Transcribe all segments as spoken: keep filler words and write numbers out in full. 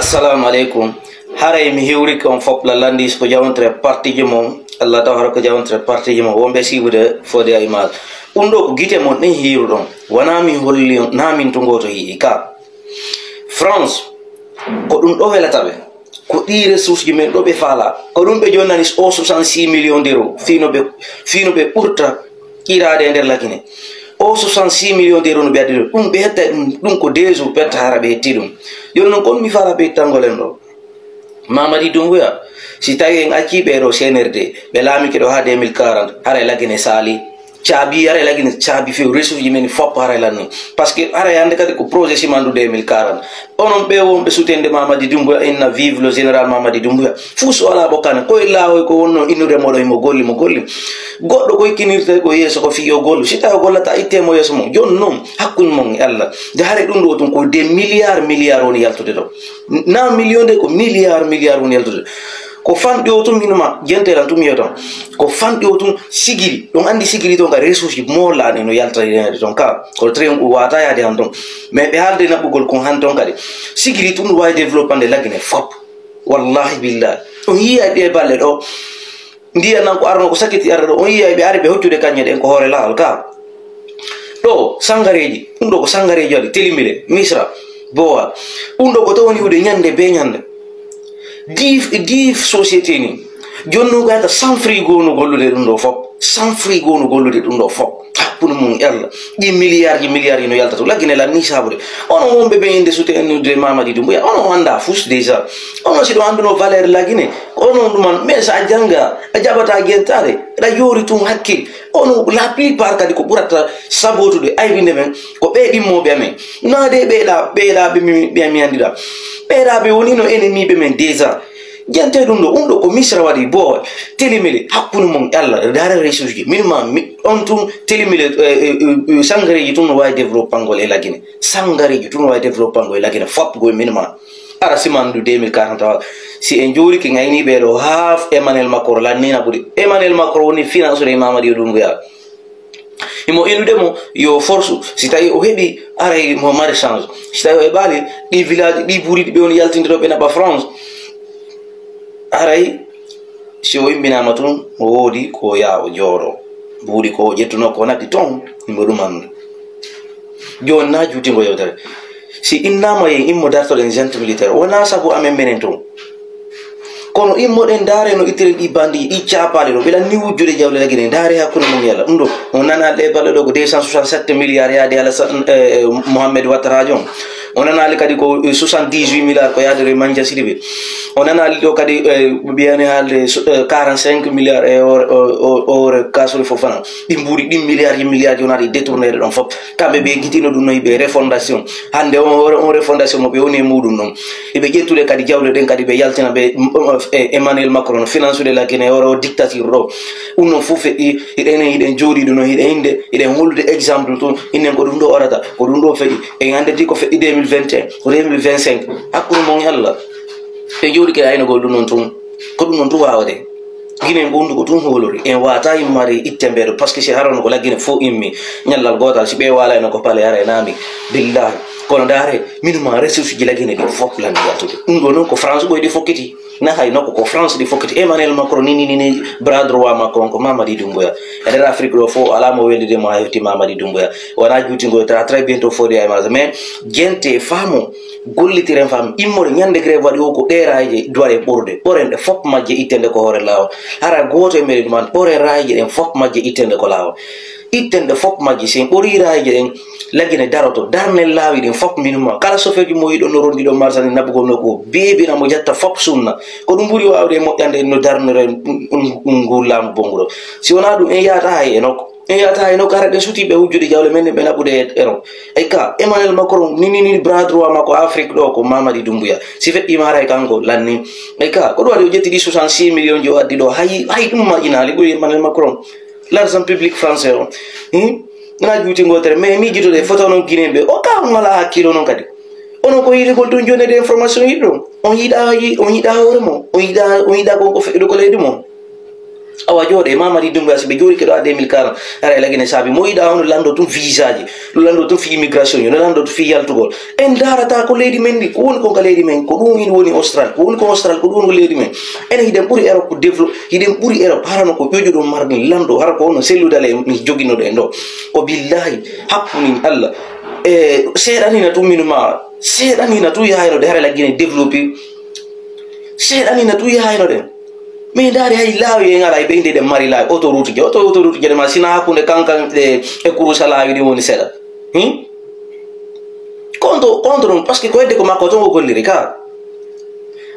Assalamu aleykum. Haray mi hiwrike on fof la landis ko jawontre partiji mon. Allah taw hara ko jawontre partiji mon. Wonɓe siibude fode a image. Ɗum ɗo ko gite mon ɗin hiiruɗon. Wona min holli on, na min tungoto yi'i ka. France, ko ɗum ɗo welata ɓe. Ko ɗi ressource ji men ɗo ɓe faala. Ko ɗum ɓe jonnani o soixante-six millions d'euros. Fino ɓe, fino ɓe ɓurta qiraade e nder Lagine. O soixante-six millions d'euros no ɓe addi ɗum. Ɗum ɓe hetta ɗum, ɗum ko deux jours perte hara ɓe hetti ɗum. Jooni noon kon mi faala ɓe ittangol en ɗo. Mamadi Doumbouya, si tawi en accii ɓe ɗo C N R D, ɓe laamike ɗo haa deux mille quarante, haray Lagine saali. Caabi, haray Lagine caabi few ressource ji men fof haray lanni. Parce que haray hannde kadi ko projet Simandu deux mille quarante. Onon ɓe wonɓe sutende Mamadi Doumbouya, inna vive le général Mamadi Doumbouya. Fuu so alaa ɓokkane, ko e laawoy ko wonno innude moɗo himo golli, mo golli. Goɗɗo ko ikkinirte ko yeeso ko fii yo gollu. Si tawi o gollata, itte mo yeeso mum. Jooni noon, hakkunde mon e Allah. Nde haray ɗum ɗo tun ko des milliards, milliards woni yaltude ɗo. Na million de ko milliards, milliards woni yaltude. Ko fanɗi o tun, min ma, jentelan tun mi yewtan. Ko fanɗi o tun sigiri. Ɗon anndi sigiri ton ka ressource ji moolaaɗi no yalta e ton ka. Ko train ko wata yaade han ton. Mais ɓe haalde naɓugol kon han ton kadi. Sigiri tun no waawi développande Lagine fof. Wallahi billahi. On yiya ɗe balle ɗo. Ndiyan nan ko arno ko sakkiti arde ɗo. On yiya ɓe ari ɓe hoccude kañe ɗen ko hoore laawol ka. Ɗo sangareeji. Ɗum ɗo ko sangareeji waɗi. Telimile, Misra, Bowa. Ɗum ɗo ko to woni hude ñande be ñande. Dix, dix société ni. Jooni noon ko yata sans frigo no gollude ɗum ɗo fof. Sans frigo no gollude ɗum ɗo fof. Hakkunde mum e Allah. Ɗi milliards ji, milliards ji no yalta to. Lagine lan ni sabude. Onon wonɓe ɓe innde sute en de Mamadi Doumbouya. Onon annda fus déjà. Onon si ɗo annduno valeur Lagine. Onon ɗuman, mais so a jannga, a jaɓata gentaade. Aɗa yoori tun hakkil. Onon la plupart kadi ko ɓurata sabotude aybinde men. Ko ɓe ɗimmoɓe amen. Naade ɓeeɗa, ɓeeɗa ɓe mi, ɓe mi anndiɗa. Ɓeeɗa ɓe woni no ennemi ɓe men déjà. Jante ɗum ɗo, ɗum ɗo ko Misra waɗi bo telimele hakkunde mon e Allah, daara ressource ji. Min ma, mi, on tun telimele, eh, eh, eh, sangareji tun no wawi développangol e Lagine. Sangareji tun no wawi développangol e Lagine. Fop go min ma. Ara simandu deux mille quarante, si en jooɗi ke ngayni ɓe ɗo, half Emmanuel Macron lannina ɓuri. Emmanuel Macron woni finance de Mamadi Doumbouya. Himo inude mo yo force, si tawi o heɓi aray mo mari change. Si tawi o heɓali ɗi village, ɗi buuriɗi ɓe woni yaltinde ɗo ɓe naɓa France. Aray, si o imbinama tun, o woodi ko yaa o jooɗo. Buuɗi ko o ƴettuno ko naɓi ton, himo ɗum anndu. Jooni na juutingo yewtere. Si innama yen immo dartoɗen junte militaire, wona sabu amen menen tun. Kono immoɗen ndaare no ittiren ɗi bandi, ɗi caapali ɗo, ɓe lanni wujjude jawle Lagine, ndaare hakkunde mum yalla. Ɗum ɗo, on nanaali ɗe balle ɗo ko deux cent soixante-sept milliards yaade Alassane, eh, eh, Mohamed Ouattara on. On nanaali kadi ko, eh, soixante-dix-huit milliards ko yaade Mandia Sidibé. On nanaali ɗo kadi, eh, mbiyani haalde so-, eh, quarante-cinq milliards e hoore, o, o, hoore Kassory Fofana. Ɗi mbuuri ɗin milliards e milliards wonaa ɗi détourneede ɗon fof. Kamɓe ɓe gitino ɗum no hiɓe refondation. Hannde on, on, on refondation mo ɓe woni e muɗum ɗon. Hiɓe ƴettude kadi jawle ɗen kadi ɓe yaltina ɓe, mm, mm, e Emmanuel Macron, financude la Guinée, oro dictature ɗo. Ɗum noon fof feƴƴi, hiɗen, hiɗen jooɗi ɗum noon, hiɗen innde, hiɗen hollude exemple tun. Innen ko ɗum ɗo orata, ko ɗum ɗo feƴƴi. En annditi ko feƴƴi deux mille vingt et un, ko deux mille vingt-cinq. Hakkunde mon e Allah. Ɓe jooɗi ke aynugol ɗum noon tun. Ko ɗum noon tun waawde. Ginen ko hunduko tun hoolori. En waata immari itte mbeɗo, parce que si harono ko laggine fof immi. Ñallal gootal, si ɓe waalano ko pale ara e naami. Billahi. Kono ndaare, min ma ressource ji laggine ɗi fof landi yaltude. Ɗum ɗo noon ko France ɓoyde fokkiti. Na hay nokko ko France ɗi fokkiti. Emmanuel Macron ni, ni, ni, ni, bras droit makko on ko Mamadi Doumbouya. E nder Afrique ɗo fof, alaa mo weldude mo haa heɓti Mamadi Doumbouya. Wona juutingo tra très bientôt fodi ay maasa. Mais, gente faamo. Gollitiren fam immorde ñande grève waɗi o ko ɗe raayije duware ɓurde. Ɓoren ɗe fop majje ittende ko hoore laawol. Hara gooto e meɗen ɗuman ɓoren raayije ɗen fop majje ittende ko laawol. Ittende fop majje, si en ɓori raayije ɗen, laggine daroto, darnen laawi ɗin fop minuma. Kala sofeeji mo yiɗon no rondiɗon marsandi naɓugol no ko beebina mo jatta fop sunna. Ko ɗum ɓuri waawde e moƴƴande en no darnore ɗum, ɗum, ɗum ngu laamu bonguɗo. Si wonaa ɗum, en yaata hay e nokko. En yiyata hay no kara ɗe suti ɓe wujjude jawle men ɗe ɓe naɓude e, e ron. Ay ka, Emmanuel Macron, ni, ni, ni, bras droit makko Afrique ɗo ko Mamadi Doumbouya. Si feƴƴima haray kanko lanni. Ay ka, ko ɗum waɗi o ƴetti ɗi soixante-six millions ji o addi ɗo. Hay, hay ɗum ma inaali ɓuri Emmanuel Macron. L'argent public français o. Hmm? Na juuti ngotere, mais miijitoɗe photo non Guinéen ɓe. O ka on ngala hakkilo non kadi. Onon ko yiɗugol ɗum jonnede information yiɗi ɗum. On yiɗa, on yiɗa hoore mo. On yiɗa, on yiɗa ko, ko feƴƴude ko leydi mo. Awa jooɗe, Mamadi Doumbouya, si ɓe jooɗike ɗo ha deux mille quarante, ara e lagine saabi, mo yiɗa on no lanndo tun visaji, no lanndo tun fi immigration, no lanndo tun fi yaltugol. En ndaarata ko leydi men ndi, ko woni kon ka leydi men, ko ɗum hin woni Austral, ko woni ko Austral, ko ɗum woni leydi men. Enen hiɗen ɓuri Europe ko développé, hiɗen ɓuri Europe, hara no ko ƴoƴuɗo marɗin lanndo, hara ko ono selludale min joginnoɗo en ɗo. Ko billahi, happunin Allah. E, seeɗanina tun minu ma, seeɗanina tun yahayno de hara lagine développé. Seeɗanina tun yahayno ɗen. Min ndaari hay laawi en alaa e ɓeyde ɗen mari laawi autoroute je. Auto, autoroute je ɗe ma sina hakkunde kankan e, e kurusa laawi ɗin woni seeɗa. Hmm? Konto, konto ɗum, parce que ko hedde ko makko ton o golliri ka.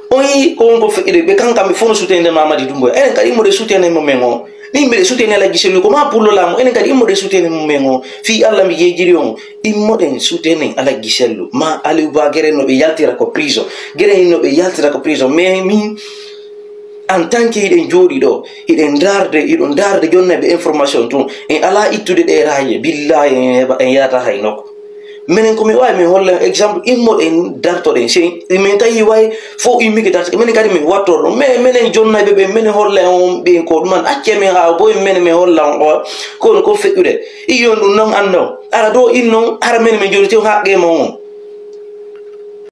O yi ko won ko feƴƴude, ɓe kanka mi fof no soutenir Mamadi Doumbouya. Enen kadi immoɗe soutenir mo men o. Min mbiɗe soutenir Alhaji Sellu ko ma pour le laamu. Enen kadi immoɗe soutenir mo men o. Fii Allah mi jejiri on. Immoɗen soutenir Alhaji Sellu. Ma Aliou Ba gere no ɓe yaltira ko prison. Gere no ɓe yaltira ko prison. Mais min, en tant que hiɗen jooɗi ɗo, hiɗen darde, hiɗon darde jonna ɓe information tun. En ala ittude ɗe raye. Billahi en heɓa, en yata hay nokko. Minen ko mi wawi min holla exemple immoɗen dartoɗen. Si min tawi way fof immike dartoɗe, minen kadi min wattor ɗum. Mais minen jonnayɓe ɓe, minen holla on ɓen ko ɗuman. Acce min ha boy minen min holla on o. Kono ko feƴƴude. Iyon ɗum non anndo. Ara do in non, ara minen min joni tew haqqe mon on.